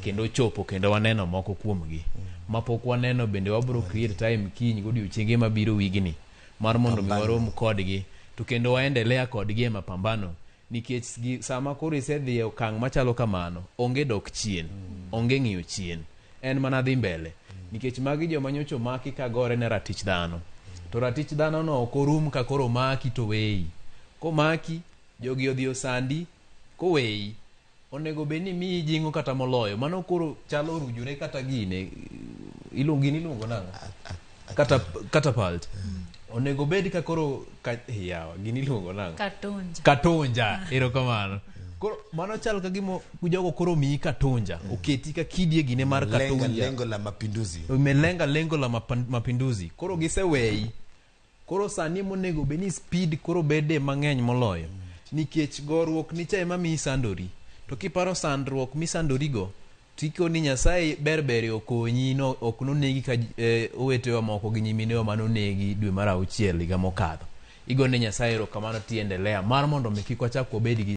Kendo ochopo kendo waneno moko kuomgi. Mapok waneno bende wabro create time kiny godiochienge mabiro wigni mar mondo mi Pambano. warom kodgi to kendo waendelea kodgi e mapambano nikech gi, sama koro isedhi e okang' machalo kamano onge dok chien onge ng'iyo chien en mana dhi mbele nikech magi joma nyocha omaki ka gore ne ratich dhano to ratich dhano no ok orum ka koro omaki to weyi komaki jogi odhi osandi koweyi onego bed ni miyi jing'o kata moloyo mano koro chalo orujore kata gine iluongo gini iluongo nang'o kata catapult onego bed ka koro ka, yawa gini iluongo nang'o Katunja. katunja erokamano koro mano chal ka gima jogo koro miyi katunja oketi ka kidie gine mar Lenga katunja lengo la mapinduzi. umelenga lengo la mapinduzi koro giseweyi koro sani monego bed ni speed koro bede mang'eny moloyo nikech goruok nicha ema miyi sandori to kiparo sandruok misandorigo tikoni nyasaye ber ber okonyi no ok nonegi ka owetewa moko gi nyiminewa manonegi dwe mar auchiel higa mokadho igone nyasaye erokamano tiendelea mar mondo mi kik wachak wabed gi